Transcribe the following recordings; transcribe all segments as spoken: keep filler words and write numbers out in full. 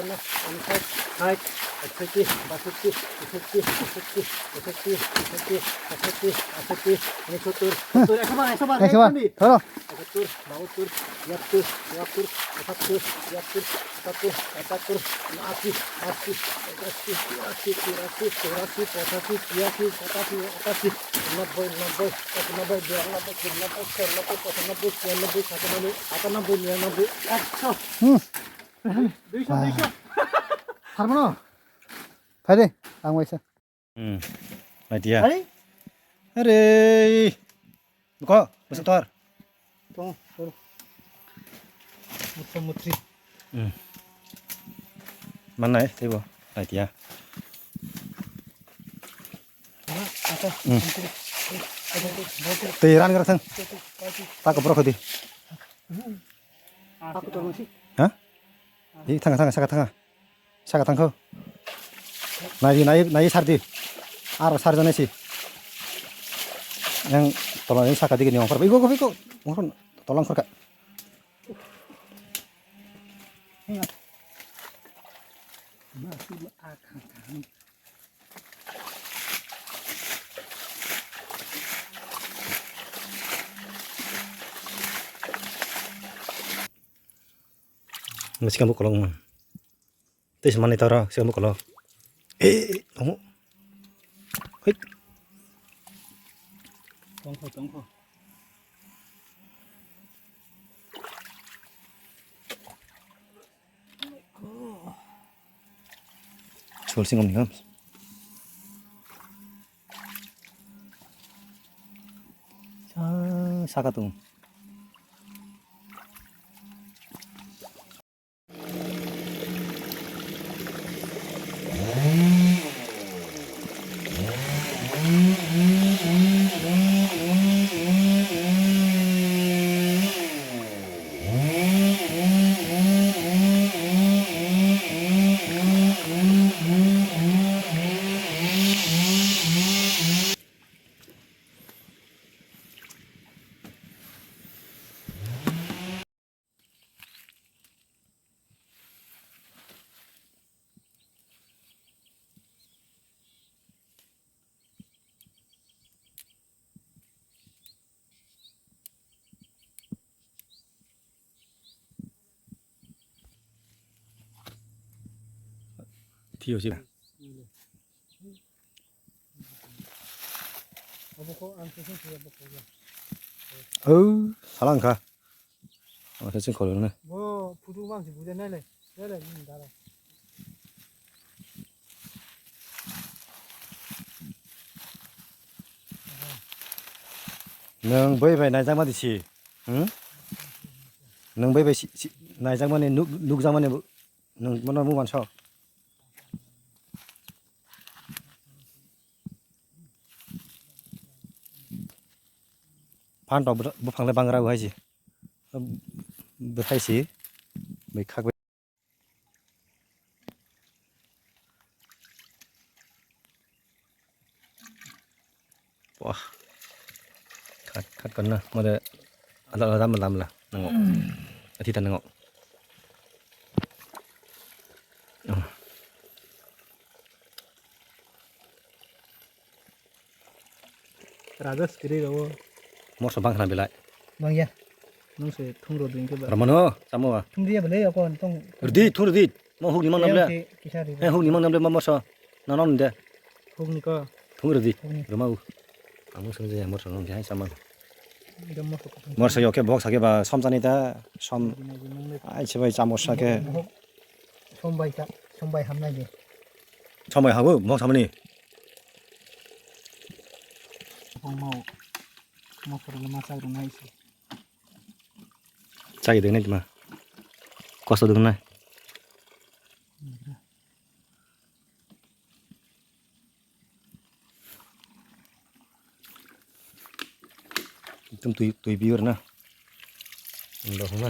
আটান্ন, ঊনষাট, ষাট, একষট্টি, বাষট্টি, তেষট্টি, চৌষট্টি, পঁয়ষট্টি, ছেষট্টি, আটষট্টি, উনসত্তর, সত্তর, একশো বার, একশো বার, একশো বার, একশো বার। ধরো। একাত্তর, বাহাত্তর, তিয়াত্তর, চুয়াত্তর, পঁচাত্তর, ছিয়াত্তর, সাতাত্তর, আটাত্তর, উনআশি, আশি, পঁচাশি, তিরাশি, চুরাশি, পঁচাশি, ছিয়াশি, সাতাশি, আটাশি, নব্বই, নব্বই, একানব্বই, বিরানব্বই, তিরানব্বই, চুরানব্বই, পঁচানব্বই, ছিয়ানব্বই, সাতানব্বই, আটানব্বই, নিরানব্বই, একশো। হুম। দুইশো, দুইশো। হারমোনো। Phaidi, ang waisa. Hmm. Idea. Hari? Hari. Buko, besok tor. Tong, tong. Mutra mutri. Hmm. Mana eh, tebo. Idea. Mana, apa? Hmm. Tei ran gara thang. Tak borok di. Aku tolong sih. Hah? Di tanga tanga saka tanga. Saka tangkho. Nai nai nai sardi. Aro sarjana si. Yang tolong ini saka digi ni ongkor. Iko iko iko. Ongkor tolong korka. Mesti kamu kolong. Tei se manwi toro se omo kolok. Eh, eh, omo. Hei. Tongkho, tongkho. Sul sing om ni ham. Sa, saka tung. Thio si. Abo ko ang khe khe abo ko. Oh, salang kha. Ang khe sing kholo na. Bo phutu mang si buje nai le. Nai le, hmm, dala. Nwng bai bai naijakma di si. Hmm? Nwng bai bai si, si, naijakmani nuk, nukjakmani bo, nwng bono mung manso. Phan tok bwthang le bangra bo hai si. Bwthai si. Bai khak bai. Wah. Khat, khat konna, mode ala ala dam lam la, nango. Ati ta nango. Oh. Raja skiri rawo. Morso bang khna belai. Bang ya. Nung se thung ro ding ke ba. Ramano, samo ba. Thung dia belai ako tong. Rdi, thung rdi. Mo huk ni mang nam le. Kisa ri. He huk ni mang nam le mo morso. Na non de. Huk ni ko. Thung rdi. Huk ni. Rama u. Amo sung je morso nong jai sama. Ida morso ko. Morso yo ke box ake ba som chani ta som. Ai se bai chamos sa ke. Som bai ta, som bai hamnai de. Som bai habu, box hamni. Bongmao. Motor le ma chai rwnai se. Chai deng nai ma. Kosto deng nai. Ekdom twi, twi biyor na. Ando hwnna.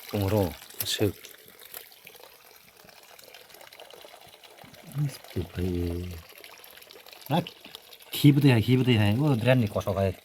Tongro, aswk. Khibi twi hai, khibi twi hai. O drain ni kosok hai.